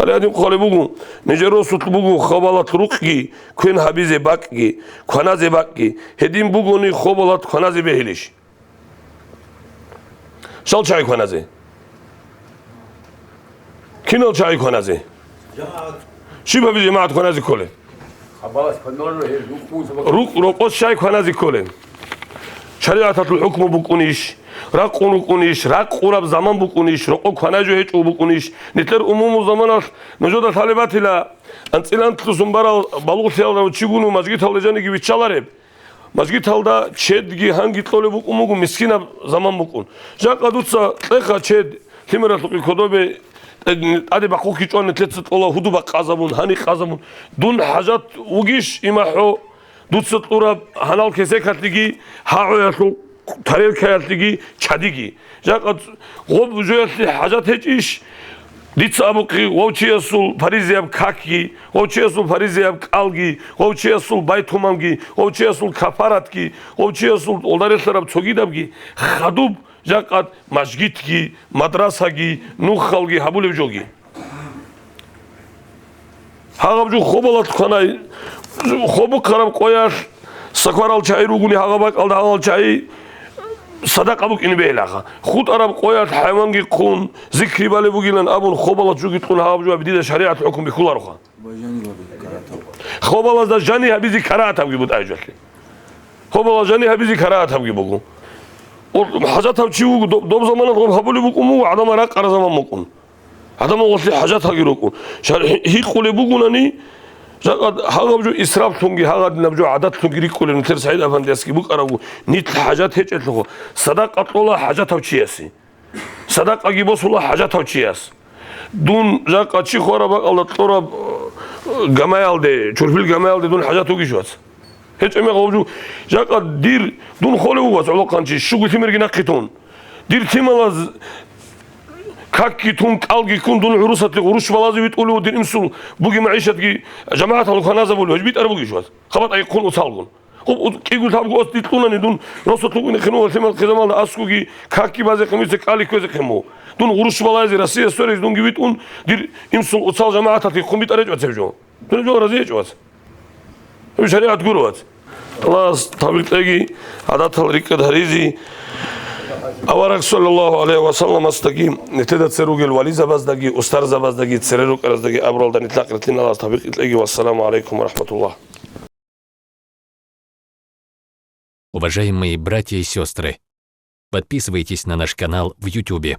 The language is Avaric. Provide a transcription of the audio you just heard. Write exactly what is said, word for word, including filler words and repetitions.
Гьале гьадин хъвалеб буго, нижер росулъ буго хабалат рукъги, квен гьабизе бакӀги, кваназе бакӀги. Гьедин бугони хабалат кваназе бегьилищ? Щал чагӀи кваназе? Кинал чагӀи кваназе? Щиб гьабизе жамагӀат кваназе кколеб? Рукъ-, рокъос щай кваназе кколеб? ШаригӀаталъул хӀукму букӀунищ, ракъун рукӀунищ, ракъураб заман букӀунищ, рокъо кванай жо гьечӀо букӀунищ, нилъер умумул заманалъ нужеда лъалеб батила, анцӀила анлъусун барал балугълъиялда чи гуну мажгиталда жаниги виччалареб. Мажгиталда чедги гьанги кьолеб букӀун буго, мискинаб заман букӀун. Жакъа дуца кьеха чед, лъимералъухъе кодобе тӀаде бахъухъе чӀван, нилъеца кьола гьудуб къазабун, гьаникъ къазабун. Дун хӀажат вугищ, имахӀо? Дуца кьураб гьанал кесекалъеги, гьагӀуялъул тарелкаялъеги, чадиги. Жакъа гъоб жоялъе хӀажат гьечӀищ? Дица абухъе, вав чиясул паризияб какги, вав чиясул паризияб кӀалги, вав чиясул байтуманги, вав чиясул кафаратги, вав чиясул гъолдарелъараб цогидабги хадуб, жакъа мажгитги, мадрасаги, нухалги гьабулеб жоги. Гьагъаб жо хобалат кванай, хобухъараб къоялъ сакварал чагӀи ругуни, гьагъаб бакӀалда гьалал чагӀи садакъа букӀине бегьилаха. ХутӀараб къоялъ хӀайванги хъун, зикри балеб бугилан абун, хобалат жуги кьун, гьагъаб жо дида шаригӀат хӀукму бихьулароха. Хобалазда жани гьабизе карагьатабги бутӀа гьечӀолъи. Хобалаз жани гьабизе карагьатабги буго. Ва хӀажатав чи вуго, доб, доб замана гъоб гьабулеб букӀун буго, гӀадамал ракъара заман букӀун. ГӀадамал гъолъи хӀажаталги рукӀун. Шар-, гьикъулеб бугунани, жакъа гьагъаб жо исрафлъунги, гьагъадинаб жо гӀадатлъунги рикӀкӀулеб нилъер СагӀид афандиясги букӀарабго, нилъ хӀажат гьечӀелъухъо, садакъа кьола хӀажатав чиясе. Садакъаги босула хӀажатав чияс. Дун жакъа чи хвараб бакӀалда кьураб, э, гамаялде, чурпил гамаялде дун хӀажат вугищ, вац? ГьечӀеб мехалъ гъоб жо, жакъа дир, дун холев вуго, вац, гӀолохъанчи, щуго лъимерги нахъе тун. Дир лъималаз какги тун, кӀалги ккун, дун гӀурусалъе гъурущ балазе витӀулев, дир инсул буги магӀишатги жамагӀаталда кваназабулев, гьеб битӀараб бугищ, вац? ХабатӀа ихъун уцалгун. Хъуб, у-, кӀиго лъабго ос дилъунани дун росулъ вукӀине хинула лъимал хъизамалда аскӀоги, какги базе хъимуца кӀали кквезе хъиму. Дун гъурущ балазе Россия сверизе дунги витӀун, дир инсул уцал жамагӀаталъе хъун битӀаречӀо цеб жо. Дун жо разиечӀо вац. Гьеб шаригӀат гуро вац. Аллагьас тавфикъ кьеги, гӀадатал рикӀкӀад гьаризе. Авараг саллаллагьу гӀалайгьи ва салламасдаги, нилъеда цере ругел вализабаздаги, устарзабаздаги, цере рукӀараздаги абуралда нилъ ахиратилан Аллагьас тавфикъ кьеги. Вассаламу гӀалайкум ва рахӀматуллагь. Уважаемые братья и сестры, подписывайтесь на наш канал в Ютубе.